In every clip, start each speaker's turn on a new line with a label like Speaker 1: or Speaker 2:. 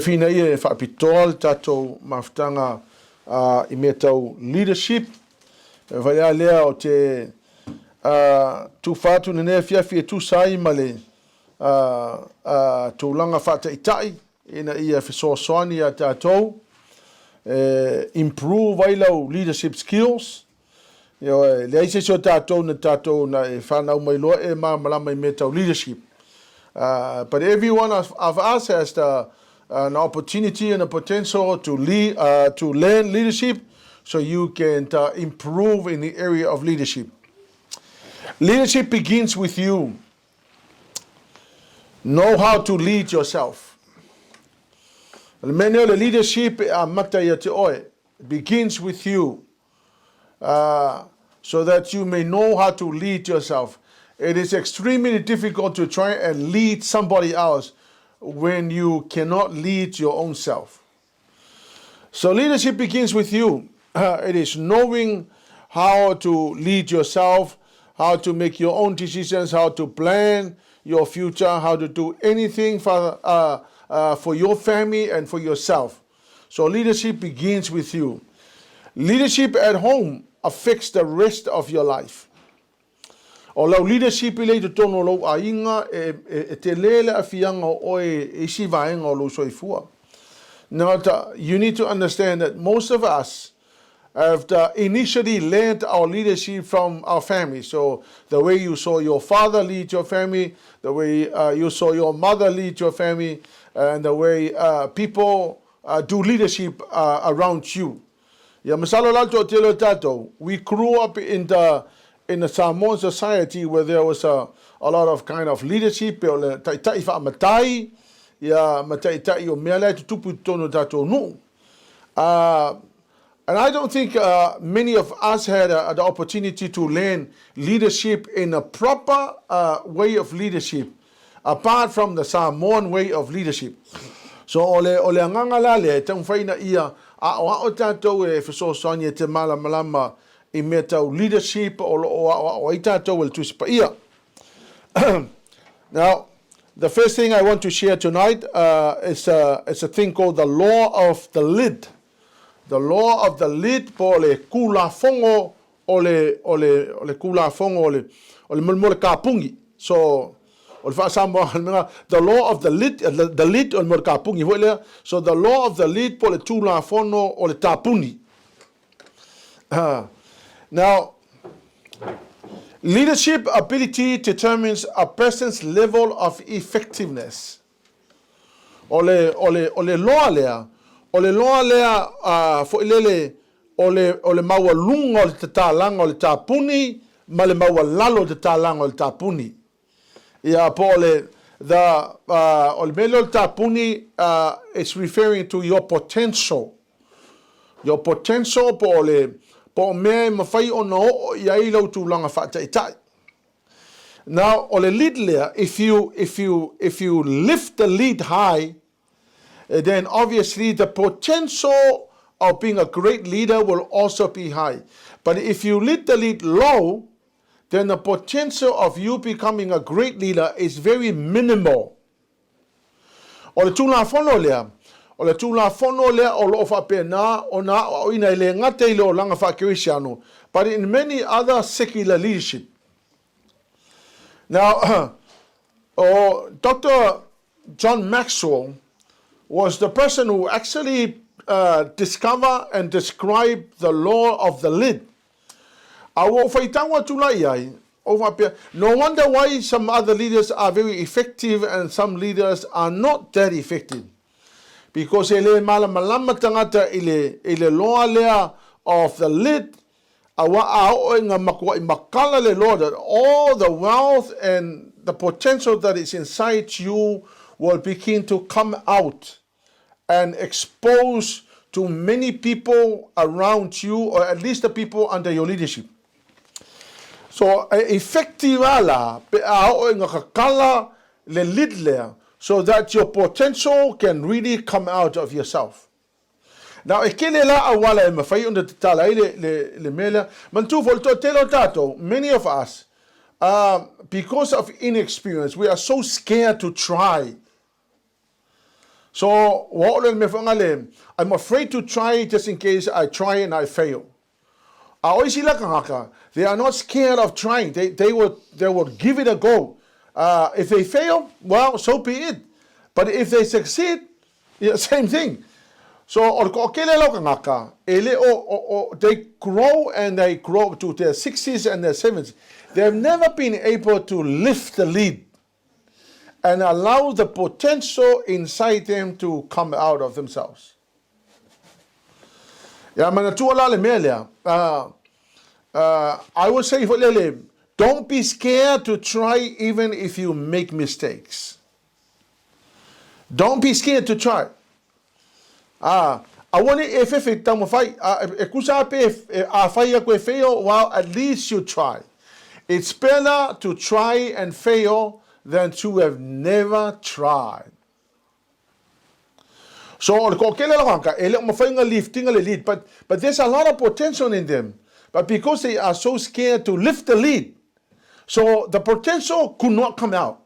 Speaker 1: Whina ia e faapitoa le tatou mafutaga i mea tau leadership. E whai a lea o te tufa atu lenei afiafi e tusa ai ma le tulaga faataitai ina ia fesoasoani iā tatou e improve ai lau leadership skills. Ioe, leai se isi o tatou na tatou na e whanau mai loa e malamalama i mea tau leadership. But every one of us has an opportunity and a potential to lead, to learn leadership so you can improve in the area of leadership. Leadership begins with you. Know how to lead yourself. O le mea nei o le leadership e amata ia te oe. It begins with you. So that you may know how to lead yourself. It is extremely difficult to try and lead somebody else when you cannot lead your own self. So leadership begins with you. It is knowing how to lead yourself, how to make your own decisions, how to plan your future, how to do anything for your family and for yourself. So leadership begins with you. Leadership at home affects the rest of your life. O lau leadership i le i totonu o lou aiga e tele le aafiaga o oe i isi vaega o lou soifua. Now, you need to understand that most of us have initially learned our leadership from our family. So the way you saw your father lead your family, the way you saw your mother lead your family, and the way people do leadership around you. Ia masalo la toatele o tatou, we grew up in the Samoan society where there was a lot of kind of leadership, o le taitai faamatai, ia ma taitai o mea lea e tutupu i totonu o tatou nuu. And I don't think many of us had the opportunity to learn leadership in a proper way of leadership, apart from the Samoan way of leadership. So o le agaga la lea e taumafai ina ia aoao tatou e fesoasoani e te malamalama i mea tau leadership o loo aoao ai tatou e le Tusi Paia. Now, the first thing I want to share tonight is a thing called the law of the lid. The law of the lid po o le kulafogo o le kulafogo o le mo le kapungi. So o le faasamoa, the law of the lid, the lid o le mo le kapungi foi lea. So the law of the lid po o le tulafono o le tapuni. Now, leadership ability determines a person's level of effectiveness. O le loa lea, o le loa lea foi lele o le maualuga o le tatalaga o le tapuni ma le maualalo o le tatalaga o le tapuni. Ia po o le the o le mea lea o le tapuni is referring to your potential. Your potential po o mea e mafai ona oo i ai lau tulaga faataitai. Now, o le lid lea, if you lift the lid high, then obviously the potential of being a great leader will also be high. But if you lift the lid low, then the potential of you becoming a great leader is very minimal. O le tulafono lea, o le tulafono lea o loo faapena ona aoaoina e le gata i le olaga faakerisiano, but in many other secular leadership. Now, oh, Dr. John Maxwell was the person who actually discovered and described the law of the lid. A ua ou faitau atu la i ai, o faapea, no wonder why some other leaders are very effective and some leaders are not that effective. Because e le malamalama tagata i le law lea of the lid, auā a oo ina matuai makala le loa, that all the wealth and the potential that is inside you will begin to come out and expose to many people around you, or at least the people under your leadership. So e effective ala pe a oo ina kakala le lid lea so that your potential can really come out of yourself. Now, e kele la auala e mafai ona tatala ai le mea lea. Manatua foi le toatele o tatou, many of us, because of inexperience, we are so scared to try. So ua oo lea i le mea foi lea, I'm afraid to try just in case I try and I fail. A o isi la tagata, they are not scared of trying. They will give it a go. If they fail, well, so be it. But if they succeed, yeah, same thing. So o le toatele la o tagata, e le o, they grow and they grow to their 60s and their 70s. They have never been able to lift the lid and allow the potential inside them to come out of themselves. Ia manatua la le mea lea. I would say foi lele, don't be scared to try even if you make mistakes. Don't be scared to try. Ah, aua ne i e fefe taumafai, e tusa pe afai aku e fail, well, at least you try. It's better to try and fail than to have never tried. So o le toatele la tagata, e le o mafai ona lift ina le lid, but there's a lot of potential in them. But because they are so scared to lift the lid, so the potential could not come out.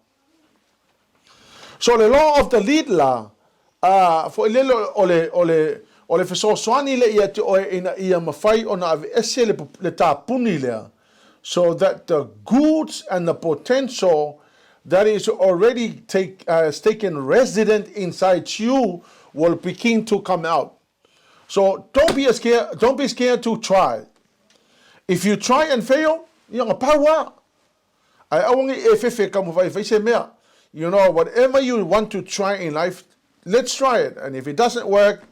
Speaker 1: So le law of the lid la, foi lele o le fesoasoani lea ia te oe ina ia mafai ona aveese le tapuni lea, so that the goods and the potential that is already taken resident inside you will begin to come out. So don't be scared to try. If you try and fail, ia power. Ae aua ne i e fefe taumafai e fai se mea. Whatever you want to try in life, let's try it. And if it doesn't work,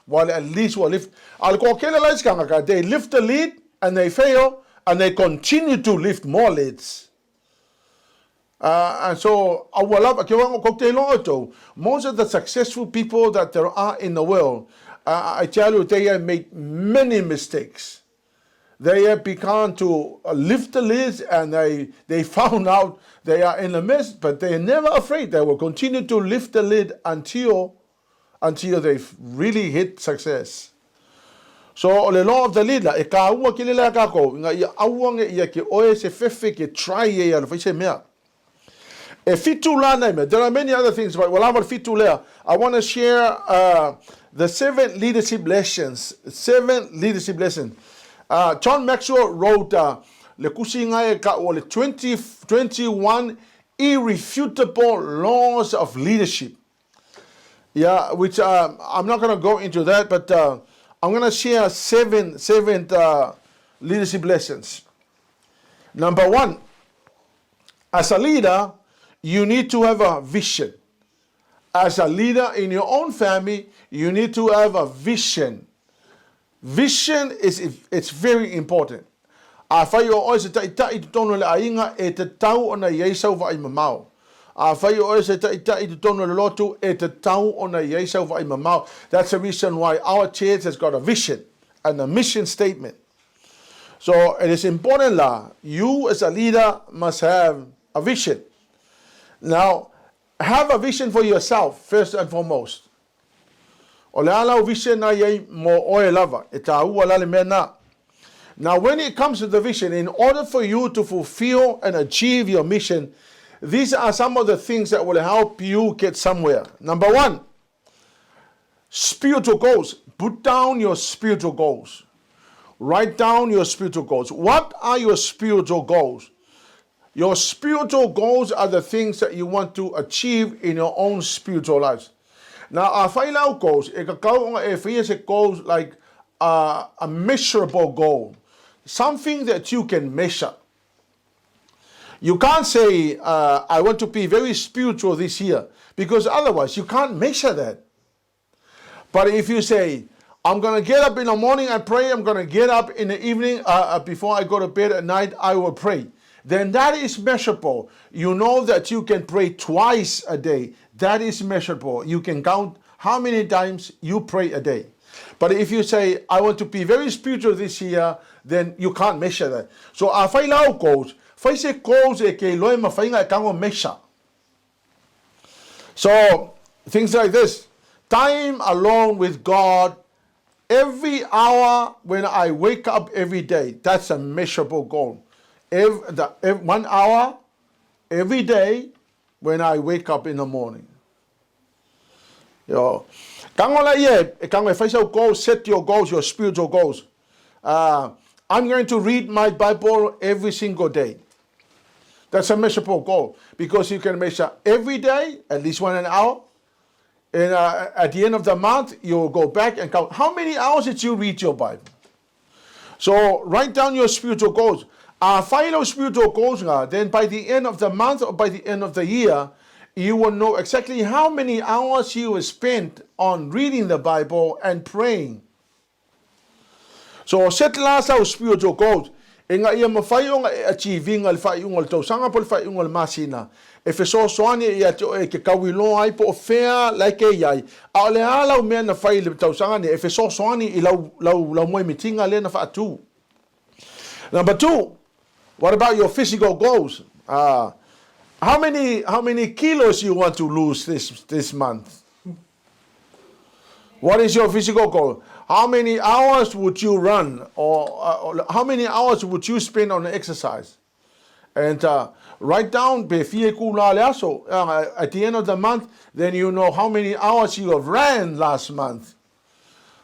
Speaker 1: well, at least we'll lift. A le toatele la isi tagata, they lift the lid and they fail and they continue to lift more lids. And so, most of the successful people that there are in the world, I tell you, they have made many mistakes. They have begun to lift the lids and they found out they are in a mess, but they are never afraid. They will continue to lift the lid until they really hit success. So o le law of the lid la, e kāua tele lea kākou, ina ia aua ne i ia te oe se fefe ke try e ia le fai se mea. E fitu la nai mea. There are many other things, but ua lava le fitu lea. I want to share the seven leadership lessons. Seven leadership lessons. John Maxwell wrote le tusiga e ta'u o le 20, 21 Irrefutable Laws of Leadership. Yeah, which I'm not going to go into that, but I'm going to share seven leadership lessons. Number one, as a leader, you need to have a vision. As a leader in your own family, you need to have a vision. Vision is, it's very important. Afai o oe se ta'ita'i i totonu o le aiga, e tatau ona i ai sau vaai mamao. Afai o oe se ta'ita'i i totonu o le lotu, e tatau ona i ai sau vaai mamao. That's the reason why our church has got a vision and a mission statement. So it is important la, you as a leader must have a vision. Now, have a vision for yourself first and foremost. O le a lau vision na i ai mo oe lava, e tāua la le mea na. Now, when it comes to the vision, in order for you to fulfill and achieve your mission, these are some of the things that will help you get somewhere. Number one, spiritual goals. Put down your spiritual goals. Write down your spiritual goals. What are your spiritual goals? Your spiritual goals are the things that you want to achieve in your own spiritual lives. Now, afai lau goals, e tatau ona e faia se goals like a measurable goal, something that you can measure. You can't say, "I want to be very spiritual this year," because otherwise you can't measure that. But if you say, "I'm going to get up in the morning and pray, I'm going to get up in the evening before I go to bed at night, I will pray," then that is measurable. You know that you can pray twice a day. That is measurable. You can count how many times you pray a day. But if you say, "I want to be very spiritual this year," then you can't measure that. So afai lau goals, fai se goals e ke iloa e mafai ona e tago measure. So things like this. Time alone with God every hour when I wake up every day. That's a measurable goal. 1 hour every day when I wake up in the morning. Yo. Tago laia e tago e fai sau goals, set your goals, your spiritual goals. I'm going to read my Bible every single day. That's a measurable goal because you can measure every day, at least one an hour. And at the end of the month, you'll go back and count how many hours did you read your Bible. So write down your spiritual goals. Fai lau spiritual goals nga, then by the end of the month or by the end of the year, you will know exactly how many hours you have spent on reading the Bible and praying. So set la sau spiritual goals. Ina ia mafai ona e achieve ina le faaiuga o le tausaga po o le faaiuga o le masina. E fesoasoani ia te oe e ke kauiloa ai po o fea la e ke i ai. A o le a lau mea na fai i le tausaga nei e fesoasoani i lau, lau, lau moemitiga lea na faatu. Number two, what about your physical goals? How many kilos you want to lose this month? What is your physical goal? How many hours would you run or how many hours would you spend on exercise? And write down pe fia itula le aso. At the end of the month, then you know how many hours you have ran last month.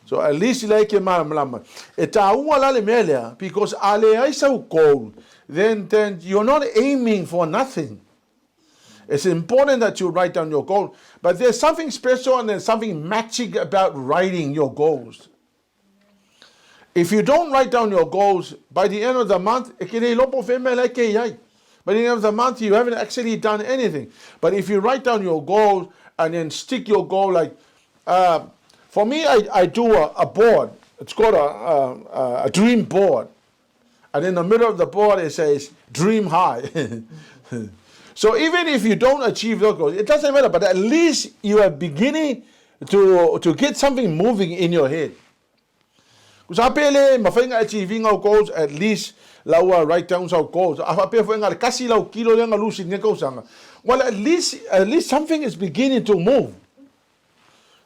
Speaker 1: So at least like e malamalama. E tāua la le mea lea, because a leai sau goal, then you're not aiming for nothing. It's important that you write down your goal. But there's something special and there's something magic about writing your goals. If you don't write down your goals, by the end of the month, e ke le iloa po o fea mea la e ke i ai. By the end of the month, you haven't actually done anything. But if you write down your goals and then stick your goal, like, for me, I do a board. It's called a dream board. And in the middle of the board, it says, "Dream high." So even if you don't achieve those goals, it doesn't matter, but at least you are beginning to get something moving in your head. Kusa pele mafai achieving our goals, at least lau write down our goals. A faapea foi nga kasi lau kilo le nga lose nga kausaga. Well, at least something is beginning to move.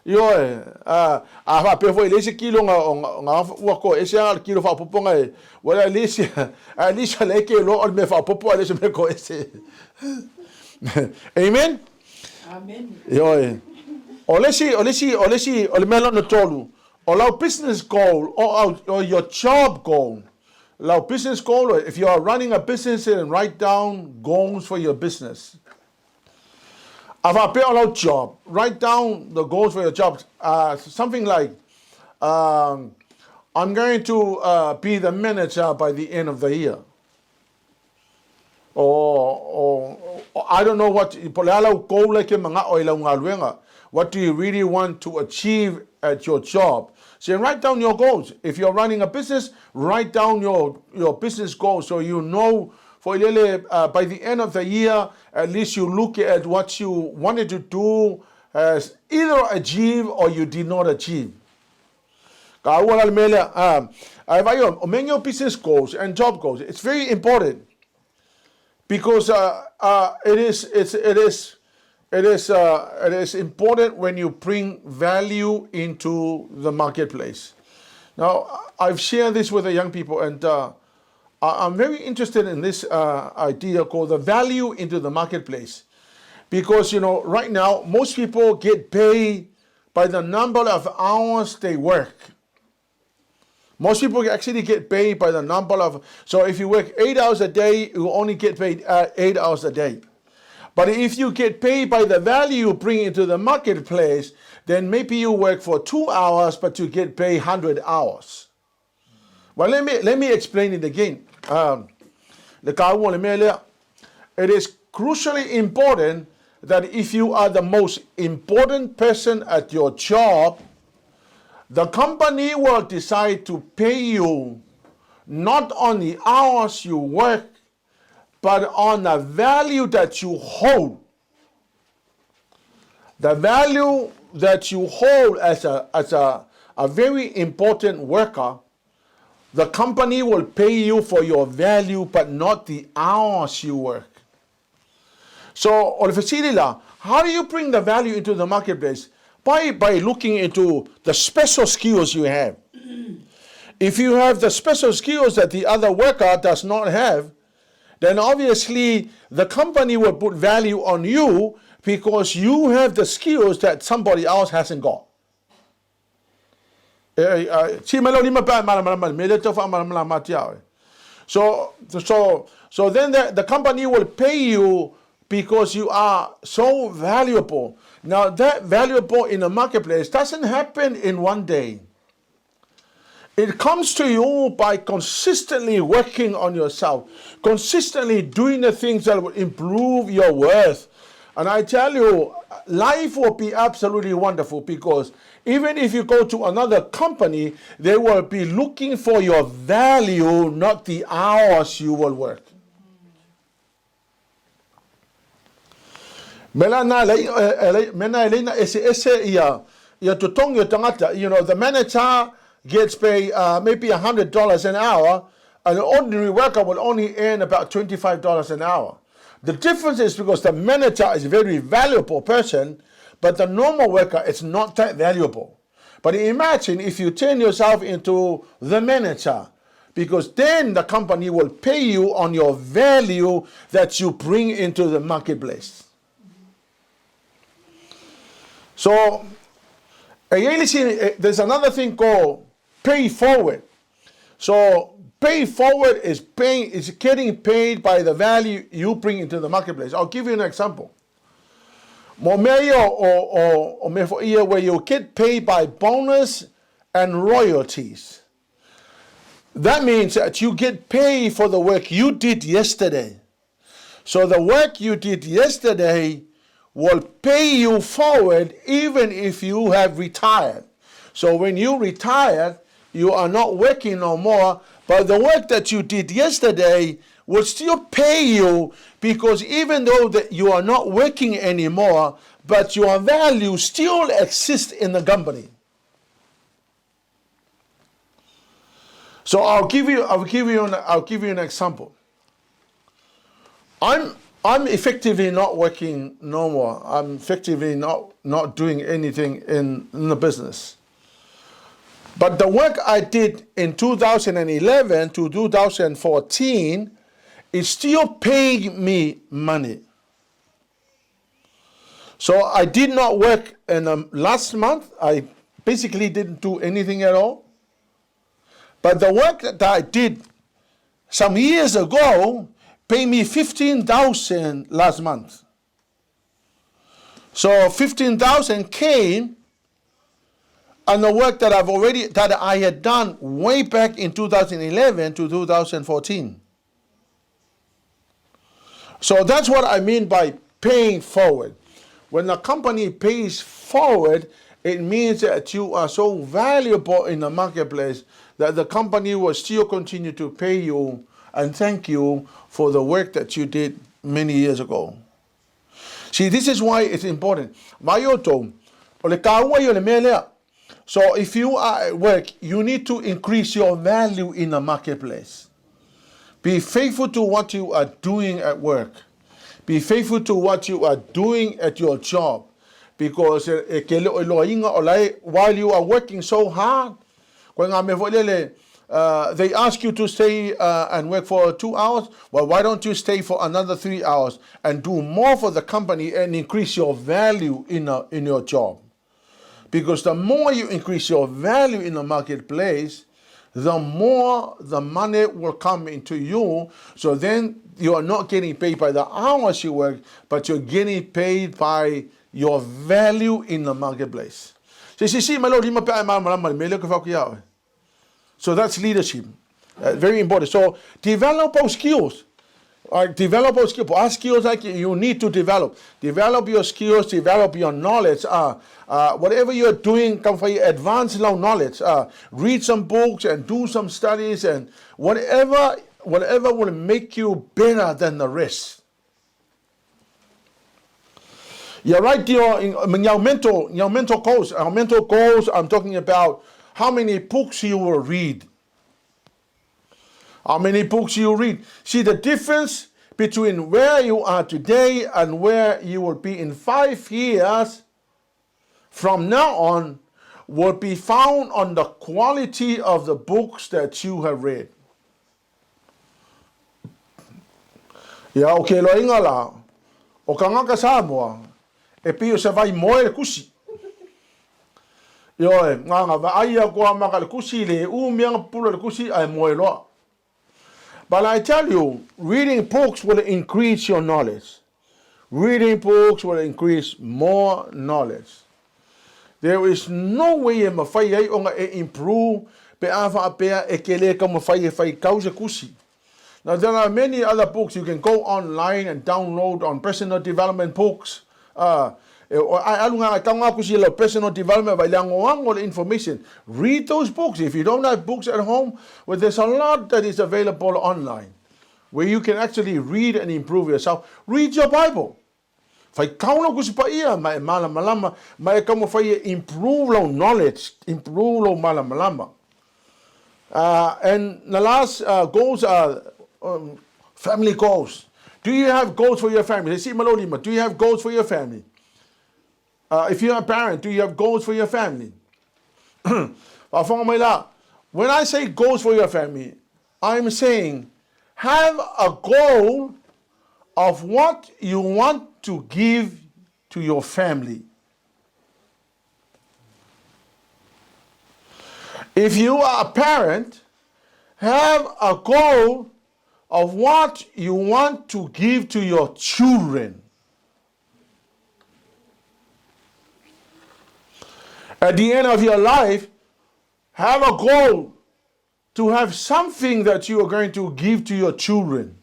Speaker 1: Io e, a faapea foi le isi kilo nga nga ua ko ese a kilo faaopoopo nga e. Well, at least le ke lo o le mea faaopoopo a le se mea ko ese. Amen.
Speaker 2: Amen.
Speaker 1: Io e. O le isi, o le isi, o le isi, o le mea lona tolu. O lau business goal or your job goal. Lau business goal, if you are running a business, then write down goals for your business. A faapea o lau job, write down the goals for your job. Something like, "I'm going to be the manager by the end of the year." Or I don't know what, po le a lau goal e ke manga'o i lau galuega. What do you really want to achieve at your job? So write down your goals. If you're running a business, write down your business goals so you know for lele, by the end of the year, at least you look at what you wanted to do as either achieve or you did not achieve. Ka ua la le mea lea, ai vai o mea o business goals and job goals, it's very important because it is important when you bring value into the marketplace. Now, I've shared this with the young people, and I'm very interested in this idea called the value into the marketplace. Because, right now, most people get paid by the number of hours they work. Most people actually get paid by the number of, so if you work 8 hours a day, you only get paid 8 hours a day. But if you get paid by the value you bring into the marketplace, then maybe you work for 2 hours, but you get paid 100 hours. Well, let me explain it again. Le kāua le mea lea. It is crucially important that if you are the most important person at your job, the company will decide to pay you not on the hours you work, but on the value that you hold. The value that you hold as a very important worker, the company will pay you for your value, but not the hours you work. So, o le fesili la, how do you bring the value into the marketplace? By looking into the special skills you have. If you have the special skills that the other worker does not have, then obviously the company will put value on you. Because you have the skills that somebody else hasn't got. So then the company will pay you because you are so valuable. Now, that valuable in the marketplace doesn't happen in one day. It comes to you by consistently working on yourself, consistently doing the things that will improve your worth. And I tell you, life will be absolutely wonderful because even if you go to another company, they will be looking for your value, not the hours you will work. Mela na mena e leina ese ese ia ia totogi o tagata. The manager gets paid maybe $100 an hour, and an ordinary worker will only earn about $25 an hour. The difference is because the manager is a very valuable person, but the normal worker is not that valuable. But imagine if you turn yourself into the manager, because then the company will pay you on your value that you bring into the marketplace. So, there's another thing called pay forward. So, pay forward is getting paid by the value you bring into the marketplace. I'll give you an example. Mo mea ia o mea foi ia where you get paid by bonus and royalties. That means that you get paid for the work you did yesterday. So the work you did yesterday will pay you forward even if you have retired. So when you retire, you are not working no more, but the work that you did yesterday will still pay you because even though that you are not working anymore, but your value still exists in the company. So I'll give you an example. I'm effectively not working no more. I'm effectively not doing anything in the business. But the work I did in 2011 to 2014 is still paying me money. So I did not work in the last month. I basically didn't do anything at all. But the work that I did some years ago paid me 15,000 last month. So 15,000 came on the work that I had done way back in 2011 to 2014. So that's what I mean by paying forward. When the company pays forward, it means that you are so valuable in the marketplace that the company will still continue to pay you and thank you for the work that you did many years ago. See, this is why it's important. So if you are at work, you need to increase your value in the marketplace. Be faithful to what you are doing at work. Be faithful to what you are doing at your job. Because while you are working so hard, they ask you to stay and work for 2 hours. Well, why don't you stay for another 3 hours and do more for the company and increase your value in your job? Because the more you increase your value in the marketplace, the more the money will come into you. So then you are not getting paid by the hours you work, but you're getting paid by your value in the marketplace. So that's leadership. Very important. So develop those skills. Like develop those skills. What skills like you need to develop? Develop your skills, develop your knowledge. Whatever you're doing, come for advance knowledge. Read some books and do some studies and whatever will make you better than the rest. You're right, your mental goals. Our mental goals, I'm talking about how many books you will read. How many books you read. See the difference between where you are today and where you will be in 5 years from now on will be found on the quality of the books that you have read. Ia, o ke loainga la, o kangaka Samoa, E pei o se vaimoe le tusi. Ioe, na ona vaai atu lava ma ka le tusi, le umi lava ona pupula le tusi ae moe loa. But I tell you, reading books will increase your knowledge. Reading books will increase more knowledge. There is no way e mafai ai ona e improve pe a faapea e te le taumafai e faitau se tusi. Now there are many other books you can go online and download on personal development books. Ai alu ngā tau ngā kusi lo personal development vai le angoango le information. Read those books. If you don't have books at home, well, there's a lot that is available online where you can actually read and improve yourself. Read your Bible. Faitau lau Tusi Paia ma e malamalama, ma e taumafai e improve lou knowledge, improve lou malamalama. And the last goals are family goals. Do you have goals for your family? Se sii ma lou lima. Do you have goals for your family? If you're a parent, do you have goals for your family? Faafofoga mai la, when I say goals for your family, I'm saying have a goal of what you want to give to your family. If you are a parent, have a goal of what you want to give to your children. At the end of your life, have a goal to have something that you are going to give to your children.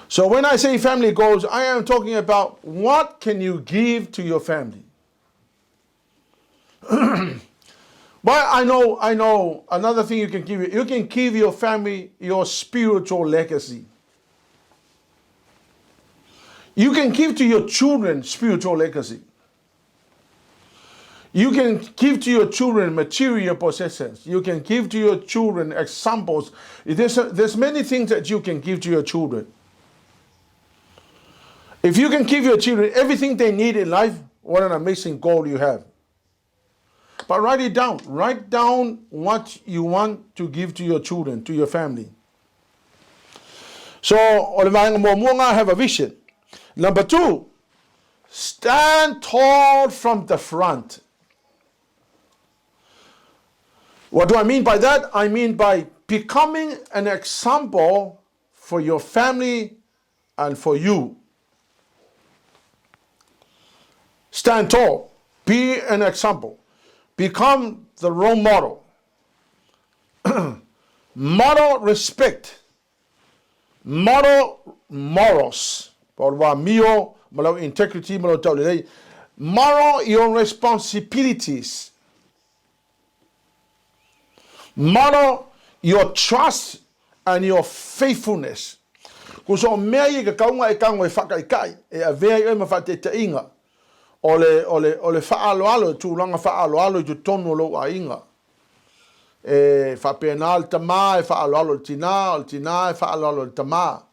Speaker 1: So when I say family goals, I am talking about what can you give to your family. But I know another thing you can give. You can give your family your spiritual legacy. You can give to your children spiritual legacy. You can give to your children material possessions. You can give to your children examples. There's many things that you can give to your children. If you can give your children everything they need in life, what an amazing goal you have. But write it down. Write down what you want to give to your children, to your family. So, o le vaega muamua lena, have a vision. Number two, stand tall from the front. What do I mean by that? I mean by becoming an example for your family and for you. Stand tall. Be an example. Become the role model. Model respect. Model morals. Po o le amio ma lau integrity ma lau taulelei. Model your responsibilities. Model your trust and your faithfulness. Ko so mea ia i ka kauga e tago e faakaikai, e avea ai oe ma faataitaiga, o le, o le, o le faaaloalo, le tulaga faaaloalo i totonu o lou aiga. E faapena le tama e faaaloalo i le tina, o le tina e faaaloalo i le tama.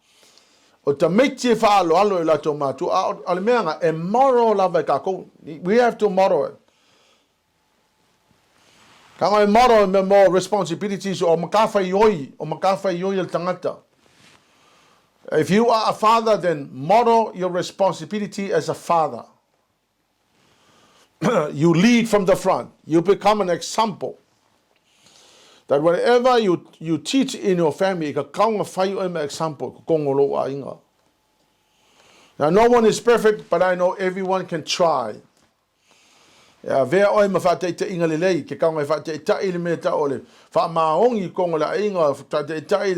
Speaker 1: O tamaiti e faaaloalo i latou matua, a o le mea lena, e model lava e tatou. We have to model it. Ka e model e mea mo responsibilities o matafaioi, o matafaioi a le tagata. If you are a father, then model your responsibility as a father. You lead from the front. You become an example. That whatever you teach in your family, ka kaunga whai o ma example, ko kongo lo aiga. Now, no one is perfect, but I know everyone can try. E avea oe ma faataitaiga lelei, ke kaunga e faataitai le mea tau o le faamaoni i totonu o le aiga, faataitai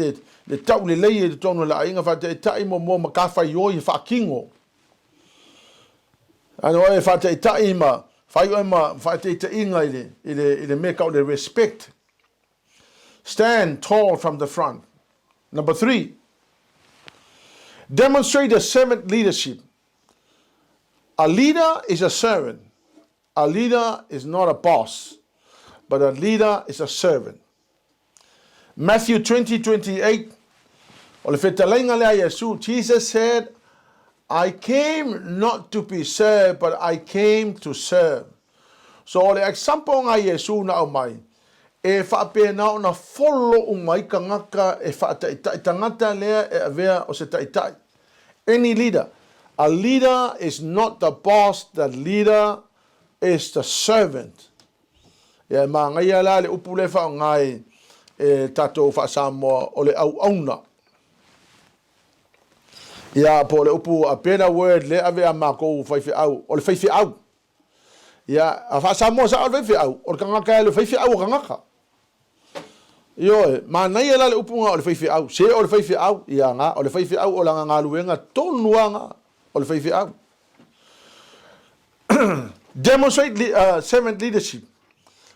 Speaker 1: le taulelei i totonu o le aiga, faataitai muamua matafaioi e faatino. Ano oe e faataitai ma fai oe ma faataitaiga i le mea tau le respect. Stand tall from the front. Number three, demonstrate a servant leadership. A leader is a servant. A leader is not a boss, but a leader is a servant. Matthew 20:28, o le fetalaiga lea Iesu, Jesus said, "I came not to be served, but I came to serve." So o le example nga Iesu na aumai, e faapena ona follow uma ai tagata e faataitai tagata lea e avea o se taitai. Any leader. A leader is not the boss, the leader is the servant. Ia e māngaia la le upu lea e faaaoga e e tatou faa-Samoa o le auauna. Ia po o le upu a better word lea ave a makou faifeau, o le faifeau. Ia, a faa-Samoa sao le faifeau, o le tagata e le faifeau o tagata. Ioe, manaia la le upu na o le faifeau. Se o le faifeau, ia na, o le faifeau o lana galuega tonu lava na, o le faifeau. Demonstrate servant leadership.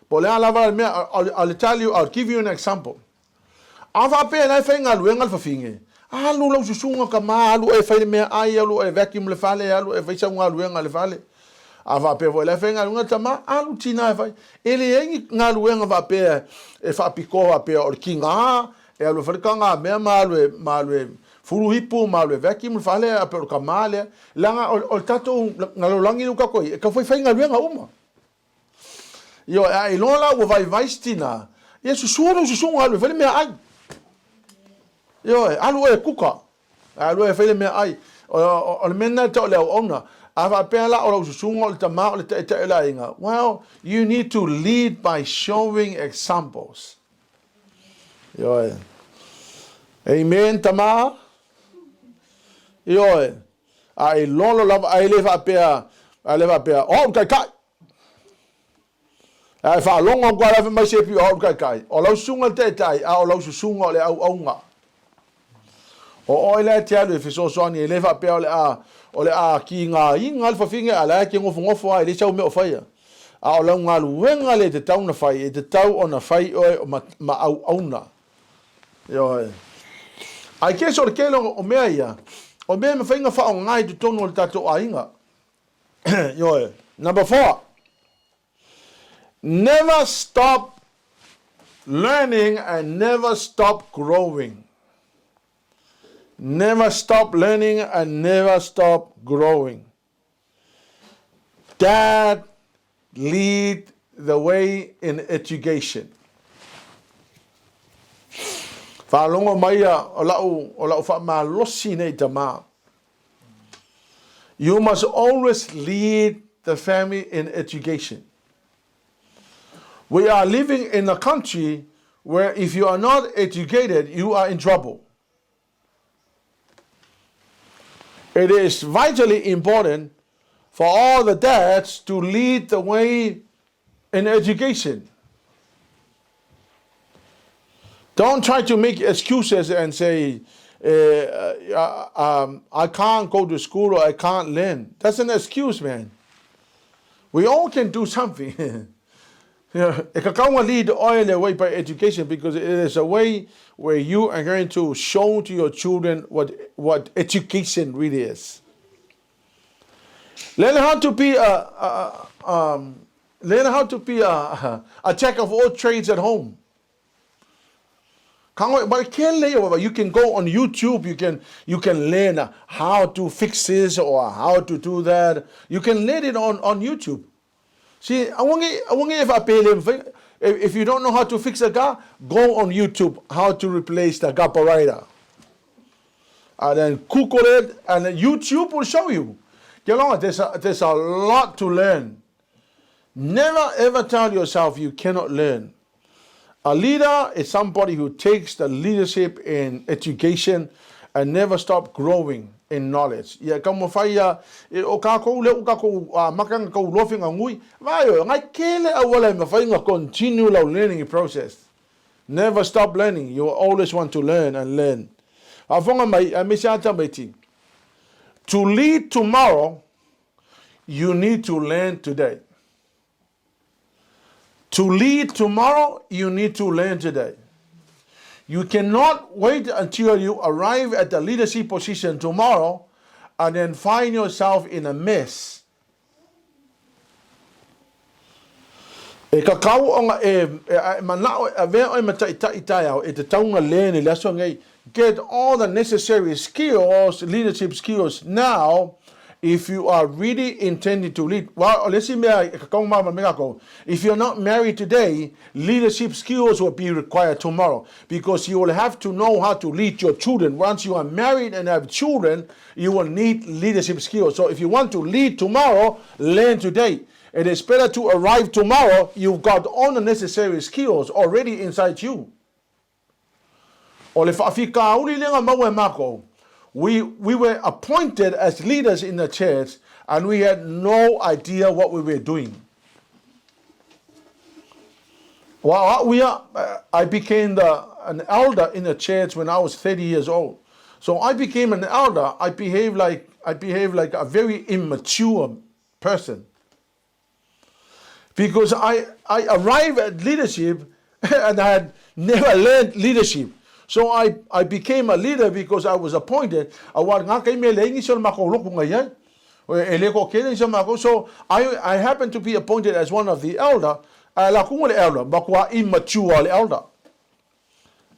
Speaker 1: Po o le a lava le mea, I'll, I'll tell you, I'll give you an example. A faapea la e faigaluega le fafine, alu lau susuga tama, alu oe e fai le meaai, alu oe e vacuum le fale, alu oe e fai sau galuega i le fale. A faapea foi la e faigaluega le tama, alu tina e fai. E leai ni galuega faapea e faapitoa faapea o le tina e alu e fai le tagamea ma alu e, ma alu e fulu ipu ma alu e vacuum le fale, a pei o le tama lea. Leaga o le tatou lalolagi lea ua tatou i ai, e tau faifai galuega uma. Ioe, a iloa la ua vaivai si tina, ia susu lou susuga alu e fai le meaai. Ioe, alu oe e kuka, alu oe e fai le meaai. O le mea lena e tau o le auauna. A faapea la o lau susuga o le tama o le taitai o le aiga, well, you need to lead by showing examples. Ioe. Amen, tama. Ioe. A e lolo lava, a e le faapea, a le faapea, o au le taitai. A e faalogo atu lava fai mai se pio, o au le taitai. O lau susuga le taitai, a o lau susuga o le auauna. O oe la e te alu e fesoasoani, e le faapea o le a, o le a kigaina le fafine, a la e te nofonofo lava e leai sau mea o faia. A o lau galuega lea e tatau ona fai, e tatau ona fai oe ma, ma auauna. Ioe. I guess o le tele o mea ia, o mea e mafai ona faaaoga i totonu o le tatou aiga. Ioe. Number 4. Never stop learning and never stop growing. Never stop learning and never stop growing. Dad lead the way in education. Faalogo mai ia o lau, o lau faamalosi nei tama. You must always lead the family in education. We are living in a country where if you are not educated, you are in trouble. It is vitally important for all the dads to lead the way in education. Don't try to make excuses and say, I can't go to school or I can't learn. That's an excuse, man. We all can do something. E kakau nga lead oe le way by education because it is a way where you are going to show to your children what, what education really is. Learn how to be a, a, learn how to be a, a jack of all trades at home. You can go on YouTube, you can, you can learn how to fix this or how to do that. You can learn it on, on YouTube. See, if you don't know how to fix a car, go on YouTube, how to replace the carburetor. And then Google it, and then YouTube will show you. Get on, there's a, there's a lot to learn. Never ever tell yourself you cannot learn. A leader is somebody who takes the leadership in education and never stop growing in knowledge. Ia taumafai ia, o kākou lea ua kākou amata ona tau loa faiganui, vaai oe, ngai tele auala e mafai ona continue lau learning process. Never stop learning, you always want to learn and learn. Faafofoga mai, aemaise lava tamaiti, to lead tomorrow, you need to learn today. To lead tomorrow, you need to learn today. You cannot wait until you arrive at the leadership position tomorrow and then find yourself in a mess. E kakau ona e, e, e manao e avea oe ma ta'ita'i taeao e tatau ona learn i le aso nei. Get all the necessary skills, leadership skills now. If you are really intending to lead, well, if you're not married today, leadership skills will be required tomorrow because you will have to know how to lead your children. Once you are married and have children, you will need leadership skills. So if you want to lead tomorrow, learn today. It is better to arrive tomorrow, you've got all the necessary skills already inside you. O le faafikauli lea na maua e makou, we were appointed as leaders in the church and we had no idea what we were doing. Well, I became an elder in the church when I was 30 years old. So I became an elder. I behaved like a very immature person. Because I arrived at leadership and I had never learned leadership. So I became a leader because I was appointed. So I happened to be appointed as one of the elder. Elder, immature elder.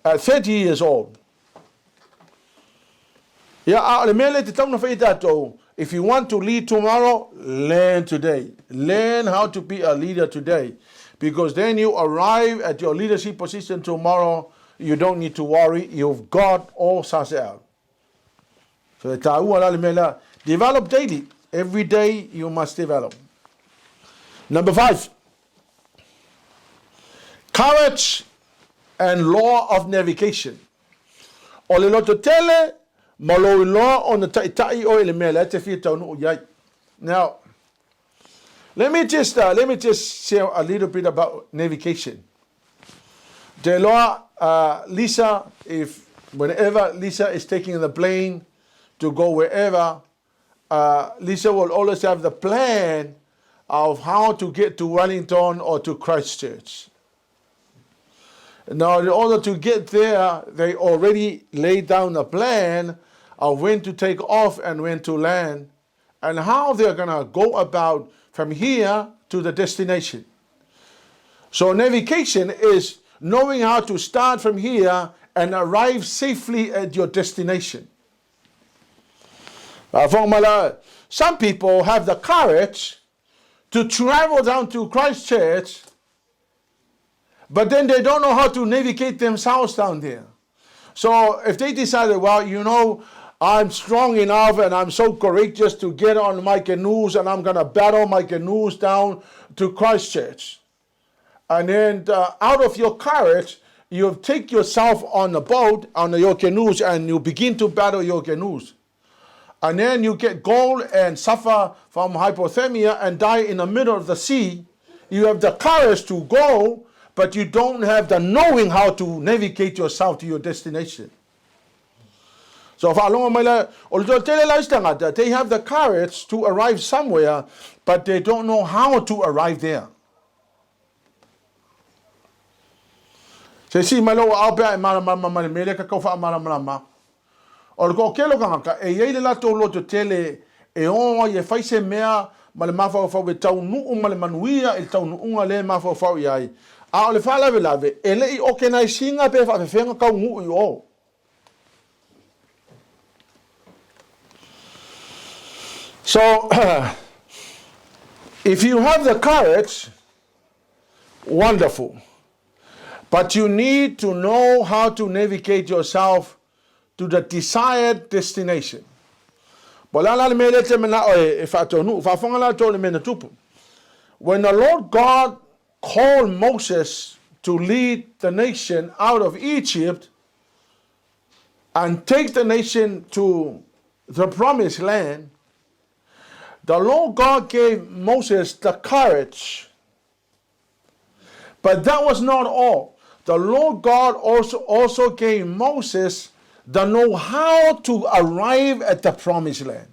Speaker 1: At 30 years old. Yeah, if you want to lead tomorrow, learn today. Learn how to be a leader today. Because then you arrive at your leadership position tomorrow, you don't need to worry. You've got all sussed out. So develop daily. Every day you must develop. Number 5, courage and law of navigation. O le lototele ma lou iloa ona taʻitaʻi oe i le mea la e te fia taunuu i ai. Now, let me just share a little bit about navigation. Te loa, Lisa, if whenever Lisa is taking the plane to go wherever, Lisa will always have the plan of how to get to Wellington or to Christchurch. Now, in order to get there, they already laid down a plan of when to take off and when to land and how they're going to go about from here to the destination. So, navigation is knowing how to start from here and arrive safely at your destination. Some people have the courage to travel down to Christchurch, but then they don't know how to navigate themselves down there. So if they decided, well, I'm strong enough and I'm so courageous to get on my canoes and I'm going to battle my canoes down to Christchurch. And then out of your courage, you take yourself on the boat, on your canoes, and you begin to battle your canoes. And then you get cold and suffer from hypothermia and die in the middle of the sea. You have the courage to go, but you don't have the knowing how to navigate yourself to your destination. So they have the courage to arrive somewhere, but they don't know how to arrive there. Se si mai lo au pea e mala mala mala mele ka kau wha mala mala ma. O le toatele o tagata, e iai le latou lototele e o ai e fai se mea ma le mafaufau e taunuu ma le manuia i le taunuuga lea e mafaufau i ai. A o le faalavelave, e le i organise ina pe faafefea taunuu i o. So, if you have the courage, wonderful. But you need to know how to navigate yourself to the desired destination. E When the Lord God called Moses to lead the nation out of Egypt and take the nation to the promised land, the Lord God gave Moses the courage. But that was not all. The Lord God also gave Moses the know how to arrive at the promised land.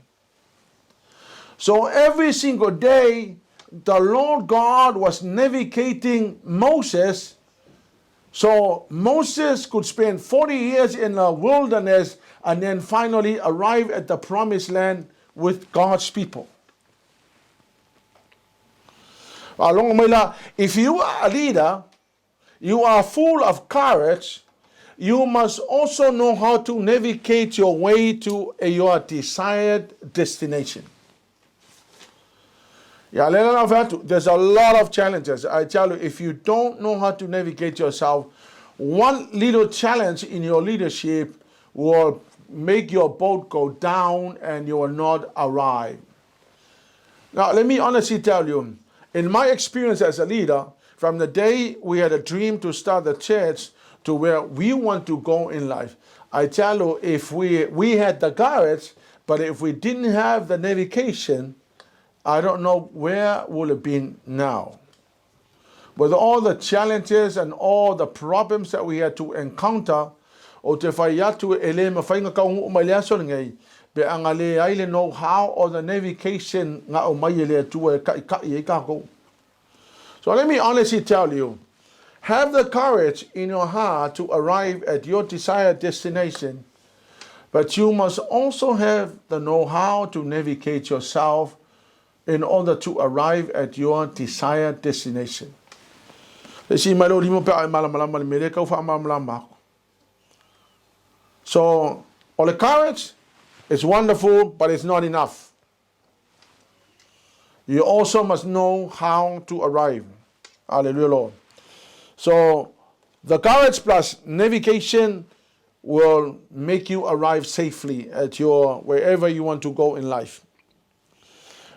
Speaker 1: So every single day, the Lord God was navigating Moses so Moses could spend 40 years in the wilderness and then finally arrive at the promised land with God's people. If you are a leader, you are full of courage, you must also know how to navigate your way to your desired destination. Ia, lea la na fai atu, there's a lot of challenges. I tell you, if you don't know how to navigate yourself, one little challenge in your leadership will make your boat go down and you will not arrive. Now, let me honestly tell you, in my experience as a leader, from the day we had a dream to start the church to where we want to go in life, I tell you, if we had the courage, but if we didn't have the navigation, I don't know where would have been now. With all the challenges and all the problems that we had to encounter, o te fai atu e le mawhai ngā kaungu mai le aso nei, pe anga le ai le know how or the navigation ngā o mai e le atua e kai kai e kākou. So let me honestly tell you, have the courage in your heart to arrive at your desired destination, but you must also have the know-how to navigate yourself in order to arrive at your desired destination. Le si mai lo limo pe ai malamalama le mele kau wha malamalama. So, all the courage is wonderful, but it's not enough. You also must know how to arrive. Hallelujah, Lord. So, the courage plus navigation will make you arrive safely at your wherever you want to go in life.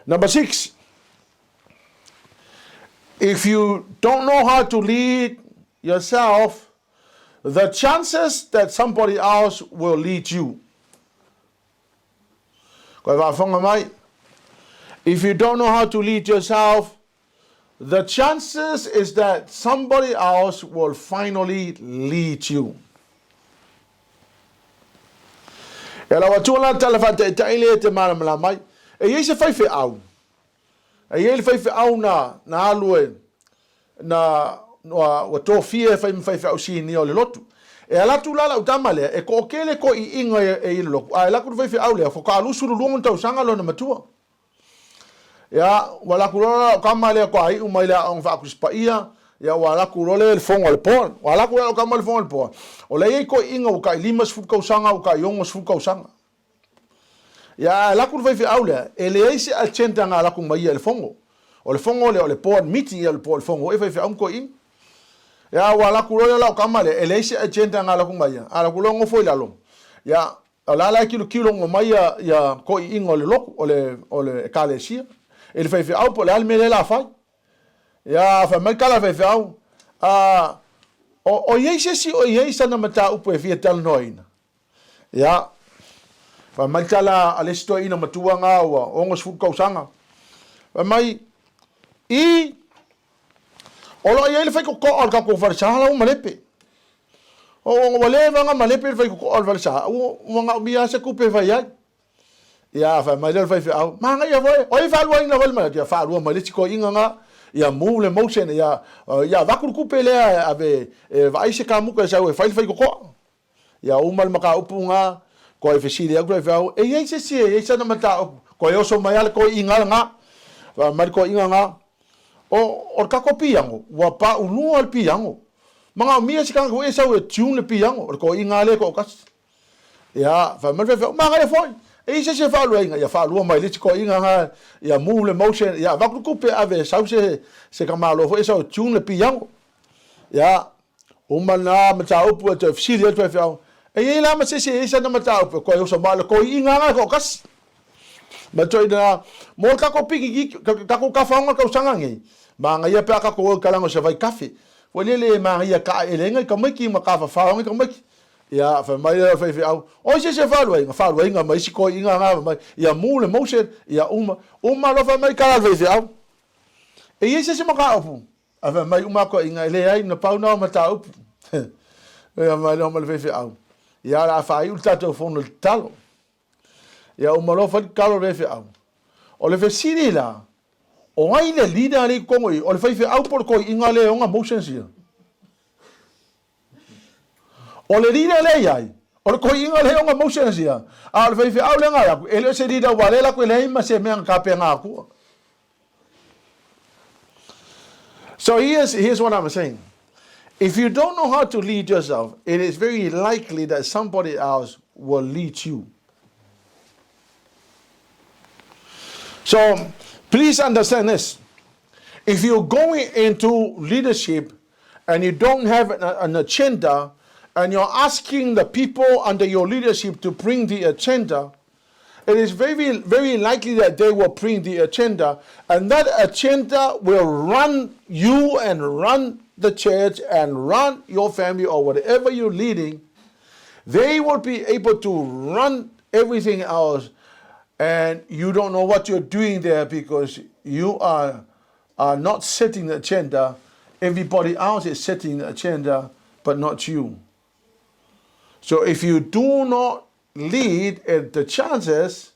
Speaker 1: Number 6, if you don't know how to lead yourself, the chances that somebody else will lead you. If you don't know how to lead yourself, the chances is that somebody else will finally lead you. E la watua la tala whaataitai le te malamala mai. E iei se whaiwhe au. E iei le whaiwhe au na alu e na ua tōfia e whai whaiwhe au sini o le lotu. E alatu lala utama lea, e ko kele ko i inga e i le loku. A e laku le whaiwhe au lea, whaka alusu lu tau sanga lona matua. Ia, ua laku lola o kama lea ko ai umai lea ong whaakuspa ia. Ia, ua laku lole le fongo le poa. Ua laku lea o kama le fongo le poa. O le iei ko inga uka i 50 kausanga, uka i 60 kausanga. Ia, laku le whaiwhe au lea, e le eisi a tenta ngā laku mai ia le fongo. O le fongo le o le board meeting ia le board fongo e whaiwhe au ko inga. Ia, ua laku lole la o kama lea, e le eisi a tenta ngā laku mai ia. A laku longo foi lalo. Ia, o la la kilo kilo ngo mai ia, ia ko i inga o le loku, o le kalesia. E le whaiwhe au po le ale mele la whai. Ia, whai mai kala whaiwhe au. O iei se si o iei sana mata upu e fia tala noina. Ia, whai mai tala a le sitoa ina matua ngā ua, ongo sfuku kausanga. Whai mai, i, o lo iei le whai ko koa o le kako wharesaha lau malepe. O ua le vanga malepe le whai ko koa o le wharesaha, ua ngā umia se kupe whai ai. Ia, whai mai le whai whai au. Manga ia voi, oi whalua ina wale mai, ia whalua mai le tiko inga ngā, ia move le motion, ia, ia wakuru kupe lea, ave, e vai se kamuka e sau e whai le whai kokoa. Ia umal maka upu ngā, ko e whesiri au whai au, e iei se si, e iei sana mata upu, ko e oso mai ale ko inga ngā, wha mai ko inga ngā. O le kako piango, ua pa ulua le piango. Manga o mia si kanga ko e sau e tune le piango, o le ko inga le ko kasi. Ia, whai mai whai, manga le foi. E ise se whalua inga, ia whalua mai le tiko inga ngā, ia move le motion, ia wakuru kupe ave sau se kamalo foi e sau tune le piango. Ia, uma nā mata upu e te whisiri atu e whiau. E iei la ma se se e sana mata upu, ko e osa mai le ko inga ngā ko kasi. Ma toi nā, mō le kako piki, kako kawhaonga kau sanga ngi. Manga ia pea kako o kalango se vai kafe. Wa lele manga ia ka e lenga i kamaiki ma ka whawhaonga i kamaiki. Ia, whai mai lea whai whai au. O se se whalua inga, whalua inga mai si ko inga ngā mai. Ia mō le motion, ia uma. Uma lo whai mai kala whai whai au. E iei se se maka upu. A whai mai uma ko inga ele ai na pauna o mata upu. Ia mai lea mai le whai whai au. Ia la whai ul tātou whono le talo. Ia uma lo whai kalo le whai au. O le whesiri la, o ai le leader le kongo i, o le whai whai au por ko inga le onga motions ia. O le leader le iai, o le koi inga le onga motions ia. A o le whai whai au le ngā aku, e le se leader wa le la koe le ima se mea ngā pe ngā akua. So here's what I'm saying. If you don't know how to lead yourself, it is very likely that somebody else will lead you. So please understand this. If you're going into leadership and you don't have an agenda, and you're asking the people under your leadership to bring the agenda, it is very, very likely that they will bring the agenda, and that agenda will run you and run the church and run your family or whatever you're leading. They will be able to run everything else, and you don't know what you're doing there because you are not setting the agenda. Everybody else is setting the agenda, but not you. So if you do not lead, the chances,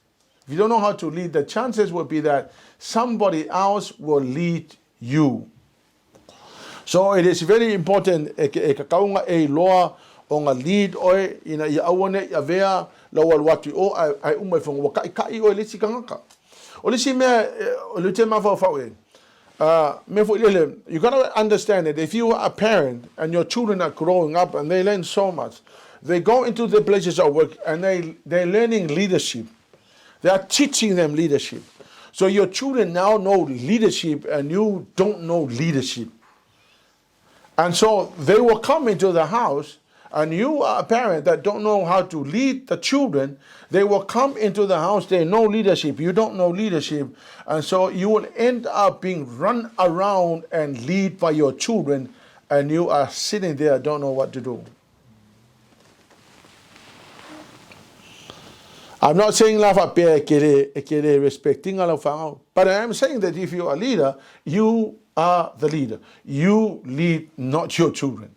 Speaker 1: if you don't know how to lead, the chances will be that somebody else will lead you. So it is very important e, e kakau nga e iloa o nga lead oe ina ia aua ne'i avea lau alu atu i o ae, ae uma ifo ua kaʻikaʻi oe i le isi tagata. O le isi mea o le te mafaufau i ai, mea foi lele, you gotta understand that if you are a parent and your children are growing up and they learn so much, they go into the places of work and they're learning leadership. They are teaching them leadership. So your children now know leadership and you don't know leadership. And so they will come into the house, and you are a parent that don't know how to lead the children. They will come into the house, they know leadership, you don't know leadership. And so you will end up being run around and lead by your children, and you are sitting there, don't know what to do. I'm not saying la faapea e ke le, e ke le respectinga lau whangau, but I am saying that if you are a leader, you are the leader. You lead not your children.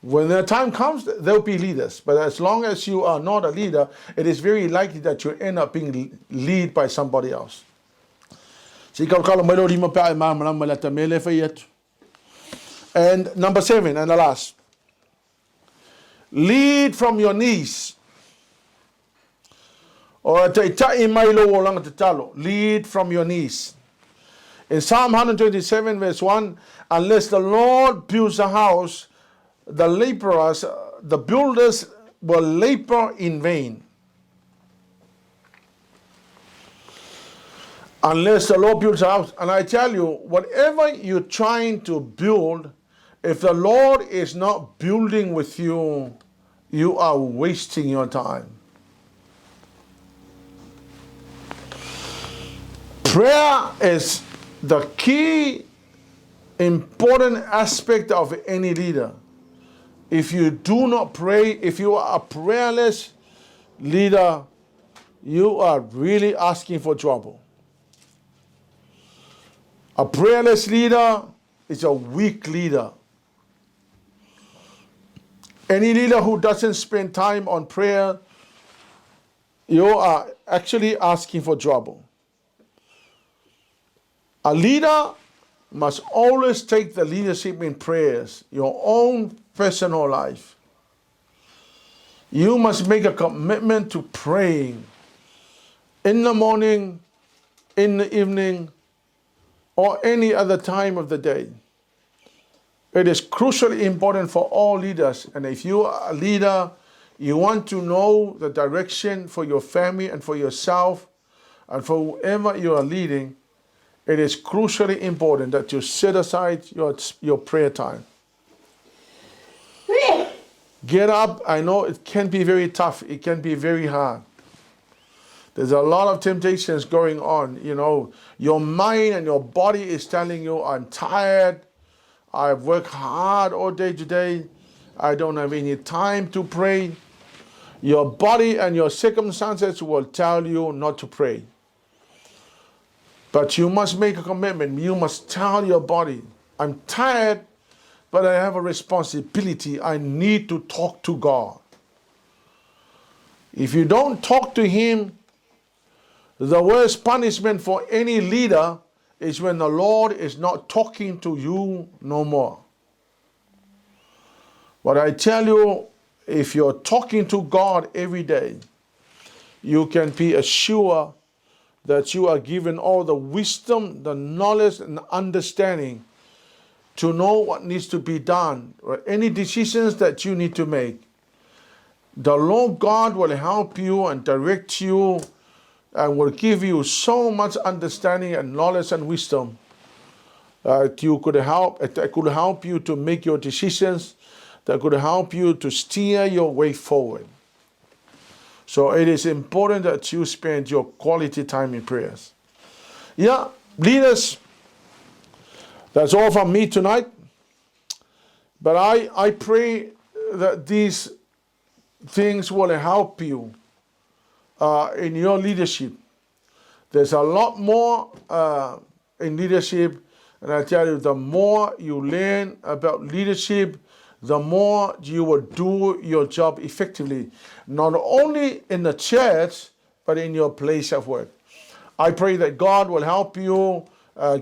Speaker 1: When the time comes, they'll be leaders. But as long as you are not a leader, it is very likely that you end up being led by somebody else. Se i kalokalo mai lo lima pe a e malamalama i le atamea lea e fai atu. And number seven, and the last, lead from your knees. O taitai mai lou olaga tatalo. Lead from your knees. In Psalm 127 verse 1, unless the Lord builds a house, the laborers, the builders will labor in vain. Unless the Lord builds a house. And I tell you, whatever you're trying to build, if the Lord is not building with you, you are wasting your time. Prayer is the key important aspect of any leader. If you do not pray, if you are a prayerless leader, you are really asking for trouble. A prayerless leader is a weak leader. Any leader who doesn't spend time on prayer, you are actually asking for trouble. A leader must always take the leadership in prayers, your own personal life. You must make a commitment to praying in the morning, in the evening, or any other time of the day. It is crucially important for all leaders. And if you are a leader, you want to know the direction for your family and for yourself and for whoever you are leading, it is crucially important that you set aside your prayer time. Get up. I know it can be very tough. It can be very hard. There's a lot of temptations going on. You know, your mind and your body is telling you, I'm tired. I've worked hard all day today. I don't have any time to pray. Your body and your circumstances will tell you not to pray. But you must make a commitment. You must tell your body, I'm tired, but I have a responsibility. I need to talk to God. If you don't talk to Him, the worst punishment for any leader is when the Lord is not talking to you no more. But I tell you, if you're talking to God every day, you can be assured that you are given all the wisdom, the knowledge, and understanding to know what needs to be done or any decisions that you need to make. The Lord God will help you and direct you and will give you so much understanding and knowledge and wisdom that you could help that could help you to make your decisions, that could help you to steer your way forward. So it is important that you spend your quality time in prayers. Yeah, leaders, that's all from me tonight. But I pray that these things will help you in your leadership. There's a lot more in leadership, and I tell you, the more you learn about leadership, the more you will do your job effectively, not only in the church, but in your place of work. I pray that God will help you,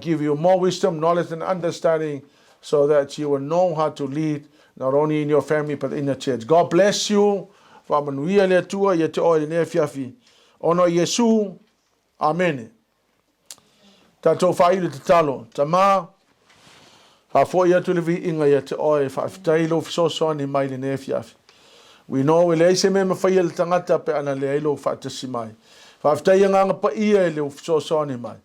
Speaker 1: give you more wisdom, knowledge, and understanding so that you will know how to lead not only in your family but in the church. God bless you. Faamanuia le Atua ia te oe i lenei afiafi. Ona o Iesu. Amene. Tatou faaili tatalo. Tama, faafoi atu le viiga ia te oe, faafetai lou fesoasoani mai lenei afiafi. We know e leai se mea e mafai e le tagata pe ana leai lou faatasi mai. Faafetai Agaga Paia i lou fesoasoani mai.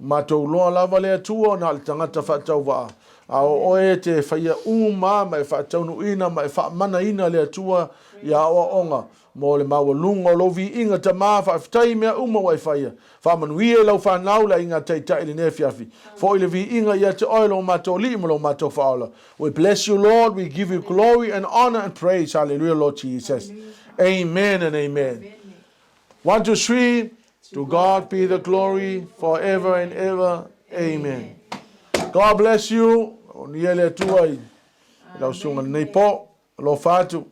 Speaker 1: Matou loa lava le Atua na o le tagata faatauvaa, a o oe e te faia uma ma e faataunuuina ma e faamanaina le Atua i aoaoga mo le maualuga o lou viiga. Tama, faafetai i mea uma ua e faia. Faamanuia i lau fanau le aiga taitai i lenei afiafi. Foi le viiga ia te oe lo matou Alii ma lo matou Faaola. We bless you, Lord. We give you glory and honor and praise. Hallelujah, Lord Jesus. Amen and amen. One, two, three. To God be the glory forever and ever. Amen. God bless you. O nia le Atua i lau susuga lenei po. Alofa atu.